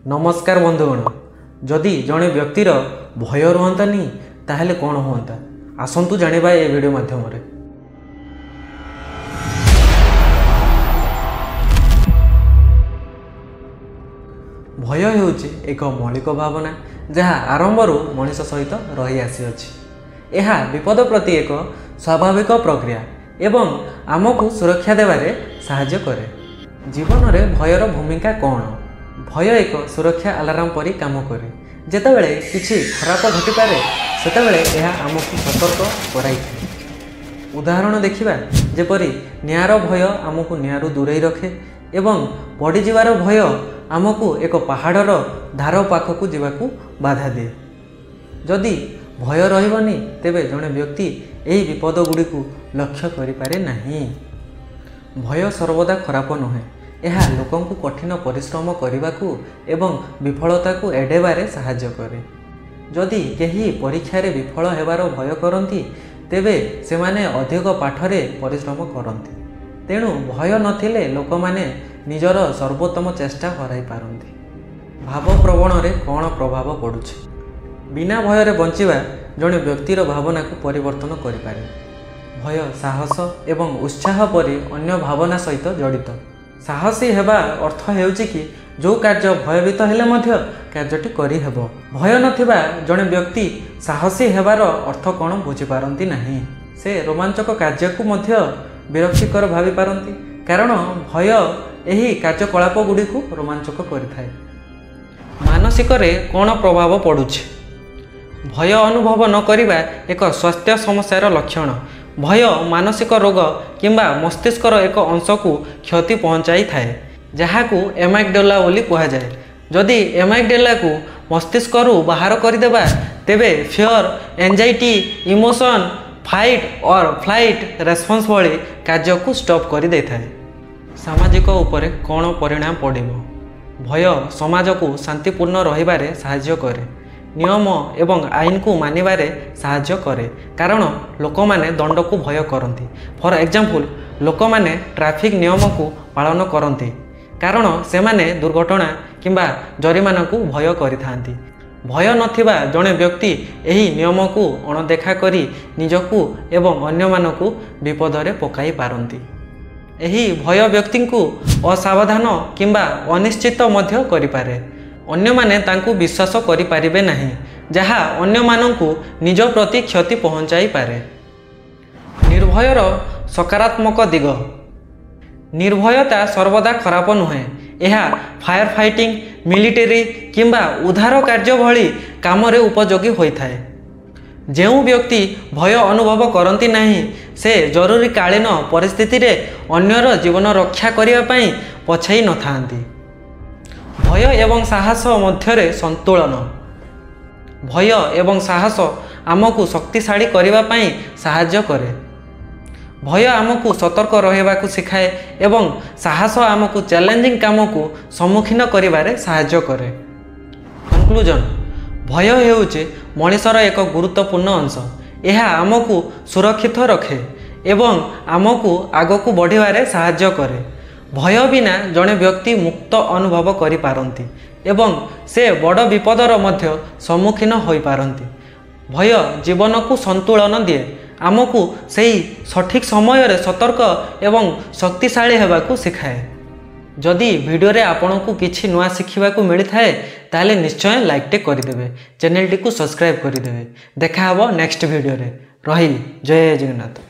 ନମସ୍କାର ବନ୍ଧୁଗଣ, ଯଦି ଜଣେ ବ୍ୟକ୍ତିର ଭୟ ରୁହନ୍ତାନି ତାହେଲେ କ'ଣ ହୁଅନ୍ତା, ଆସନ୍ତୁ ଜାଣିବା ଏ ଭିଡ଼ିଓ ମାଧ୍ୟମରେ। ଭୟ ହେଉଛି ଏକ ମୌଳିକ ଭାବନା ଯାହା ଆରମ୍ଭରୁ ମଣିଷ ସହିତ ରହି ଆସିଅଛି। ଏହା ବିପଦ ପ୍ରତି ଏକ ସ୍ୱାଭାବିକ ପ୍ରକ୍ରିୟା ଏବଂ ଆମକୁ ସୁରକ୍ଷା ଦେବାରେ ସାହାଯ୍ୟ କରେ। ଜୀବନରେ ଭୟର ଭୂମିକା କ'ଣ? ଭୟ ଏକ ସୁରକ୍ଷା ଆଲାର୍ମ ପରି କାମ କରେ। ଯେତେବେଳେ କିଛି ଖରାପ ଘଟିପାରେ ସେତେବେଳେ ଏହା ଆମକୁ ସତର୍କ କରାଇଥାଏ। ଉଦାହରଣ ଦେଖିବା, ଯେପରି ନିଆଁର ଭୟ ଆମକୁ ନିଆଁରୁ ଦୂରେଇ ରଖେ ଏବଂ ପଡ଼ିଯିବାର ଭୟ ଆମକୁ ଏକ ପାହାଡ଼ର ଧାର ପାଖକୁ ଯିବାକୁ ବାଧା ଦିଏ। ଯଦି ଭୟ ରହିବନି ତେବେ ଜଣେ ବ୍ୟକ୍ତି ଏହି ବିପଦ ଗୁଡ଼ିକୁ ଲକ୍ଷ୍ୟ କରିପାରେ ନାହିଁ। ଭୟ ସର୍ବଦା ଖରାପ ନୁହେଁ। ଏହା ଲୋକଙ୍କୁ କଠିନ ପରିଶ୍ରମ କରିବାକୁ ଏବଂ ବିଫଳତାକୁ ଏଡ଼େଇବାରେ ସାହାଯ୍ୟ କରେ। ଯଦି କେହି ପରୀକ୍ଷାରେ ବିଫଳ ହେବାର ଭୟ କରନ୍ତି ତେବେ ସେମାନେ ଅଧିକ ପାଠରେ ପରିଶ୍ରମ କରନ୍ତି। ତେଣୁ ଭୟ ନଥିଲେ ଲୋକମାନେ ନିଜର ସର୍ବୋତ୍ତମ ଚେଷ୍ଟା ହରାଇ ପାରନ୍ତି। ଭାବପ୍ରବଣରେ କ'ଣ ପ୍ରଭାବ ପଡ଼ୁଛି? ବିନା ଭୟରେ ବଞ୍ଚିବା ଜଣେ ବ୍ୟକ୍ତିର ଭାବନାକୁ ପରିବର୍ତ୍ତନ କରିପାରେ। ଭୟ ସାହସ ଏବଂ ଉତ୍ସାହ ପରି ଅନ୍ୟ ଭାବନା ସହିତ ଜଡ଼ିତ। ସାହସୀ ହେବା ଅର୍ଥ ହେଉଛି କି ଯେଉଁ କାର୍ଯ୍ୟ ଭୟଭୀତ ହେଲେ ମଧ୍ୟ କାର୍ଯ୍ୟଟି କରିହେବ। ଭୟ ନଥିବା ଜଣେ ବ୍ୟକ୍ତି ସାହସୀ ହେବାର ଅର୍ଥ କ'ଣ ବୁଝିପାରନ୍ତି ନାହିଁ। ସେ ରୋମାଞ୍ଚକ କାର୍ଯ୍ୟକୁ ମଧ୍ୟ ବିରକ୍ତିକର ଭାବିପାରନ୍ତି, କାରଣ ଭୟ ଏହି କାର୍ଯ୍ୟକଳାପ ଗୁଡ଼ିକୁ ରୋମାଞ୍ଚକ କରିଥାଏ। ମାନସିକରେ କ'ଣ ପ୍ରଭାବ ପଡ଼ୁଛି? ଭୟ ଅନୁଭବ ନ କରିବା ଏକ ସ୍ୱାସ୍ଥ୍ୟ ସମସ୍ୟାର ଲକ୍ଷଣ। ଭୟ ମାନସିକ ରୋଗ କିମ୍ବା ମସ୍ତିଷ୍କର ଏକ ଅଂଶକୁ କ୍ଷତି ପହଞ୍ଚାଇଥାଏ, ଯାହାକୁ ଏମାଇଡେଲା ବୋଲି କୁହାଯାଏ। ଯଦି ଏମାଇଡେଲାକୁ ମସ୍ତିଷ୍କରୁ ବାହାର କରିଦେବା ତେବେ fear, anxiety, emotion, fight or flight response ଭଳି କାର୍ଯ୍ୟକୁ ଷ୍ଟପ୍ କରିଦେଇଥାଏ। ସାମାଜିକ ଉପରେ କ'ଣ ପରିଣାମ ପଡ଼ିବ? ଭୟ ସମାଜକୁ ଶାନ୍ତିପୂର୍ଣ୍ଣ ରହିବାରେ ସାହାଯ୍ୟ କରେ। ନିୟମ ଏବଂ ଆଇନକୁ ମାନିବାରେ ସାହାଯ୍ୟ କରେ, କାରଣ ଲୋକମାନେ ଦଣ୍ଡକୁ ଭୟ କରନ୍ତି। ଫର୍ ଏକ୍ଜାମ୍ପଲ୍, ଲୋକମାନେ ଟ୍ରାଫିକ୍ ନିୟମକୁ ପାଳନ କରନ୍ତି କାରଣ ସେମାନେ ଦୁର୍ଘଟଣା କିମ୍ବା ଜରିମାନାକୁ ଭୟ କରିଥାନ୍ତି। ଭୟ ନଥିବା ଜଣେ ବ୍ୟକ୍ତି ଏହି ନିୟମକୁ ଅଣଦେଖା କରି ନିଜକୁ ଏବଂ ଅନ୍ୟମାନଙ୍କୁ ବିପଦରେ ପକାଇ ପାରନ୍ତି। ଏହି ଭୟ ବ୍ୟକ୍ତିଙ୍କୁ ଅସାବଧାନ କିମ୍ବା ଅନିଶ୍ଚିତ ମଧ୍ୟ କରିପାରେ। ଅନ୍ୟମାନେ ତାଙ୍କୁ ବିଶ୍ୱାସ କରିପାରିବେ ନାହିଁ, ଯାହା ଅନ୍ୟମାନଙ୍କୁ ନିଜ ପ୍ରତି କ୍ଷତି ପହଞ୍ଚାଇପାରେ। ନିର୍ଭୟର ସକାରାତ୍ମକ ଦିଗ। ନିର୍ଭୟତା ସର୍ବଦା ଖରାପ ନୁହେଁ। ଏହା ଫାୟାର ଫାଇଟିଂ, ମିଲିଟାରୀ କିମ୍ବା ଉଦ୍ଧାର କାର୍ଯ୍ୟ ଭଳି କାମରେ ଉପଯୋଗୀ ହୋଇଥାଏ। ଯେଉଁ ବ୍ୟକ୍ତି ଭୟ ଅନୁଭବ କରନ୍ତି ନାହିଁ ସେ ଜରୁରୀକାଳୀନ ପରିସ୍ଥିତିରେ ଅନ୍ୟର ଜୀବନ ରକ୍ଷା କରିବା ପାଇଁ ପଛାଇ ନଥାନ୍ତି। ଭୟ ଏବଂ ସାହସ ମଧ୍ୟରେ ସନ୍ତୁଳନ। ଭୟ ଏବଂ ସାହସ ଆମକୁ ଶକ୍ତିଶାଳୀ କରିବା ପାଇଁ ସାହାଯ୍ୟ କରେ। ଭୟ ଆମକୁ ସତର୍କ ରହିବାକୁ ଶିଖାଏ ଏବଂ ସାହସ ଆମକୁ ଚ୍ୟାଲେଞ୍ଜିଂ କାମକୁ ସମ୍ମୁଖୀନ କରିବାରେ ସାହାଯ୍ୟ କରେ। କନକ୍ଲୁଜନ୍, ଭୟ ହେଉଛି ମଣିଷର ଏକ ଗୁରୁତ୍ୱପୂର୍ଣ୍ଣ ଅଂଶ। ଏହା ଆମକୁ ସୁରକ୍ଷିତ ରଖେ ଏବଂ ଆମକୁ ଆଗକୁ ବଢ଼ିବାରେ ସାହାଯ୍ୟ କରେ। ଭୟ ବିନା ଜଣେ ବ୍ୟକ୍ତି ମୁକ୍ତ ଅନୁଭବ କରିପାରନ୍ତି ଏବଂ ସେ ବଡ଼ ବିପଦର ମଧ୍ୟ ସମ୍ମୁଖୀନ ହୋଇପାରନ୍ତି। ଭୟ ଜୀବନକୁ ସନ୍ତୁଳନ ଦିଏ, ଆମକୁ ସେହି ସଠିକ୍ ସମୟରେ ସତର୍କ ଏବଂ ଶକ୍ତିଶାଳୀ ହେବାକୁ ଶିଖାଏ। ଯଦି ଭିଡ଼ିଓରେ ଆପଣଙ୍କୁ କିଛି ନୂଆ ଶିଖିବାକୁ ମିଳିଥାଏ ତାହେଲେ ନିଶ୍ଚୟ ଲାଇକ୍ଟେ କରିଦେବେ, ଚ୍ୟାନେଲଟିକୁ ସବସ୍କ୍ରାଇବ୍ କରିଦେବେ। ଦେଖା ହେବ ନେକ୍ସଟ ଭିଡ଼ିଓରେ। ରହିଲି, ଜୟ ଜଗନ୍ନାଥ।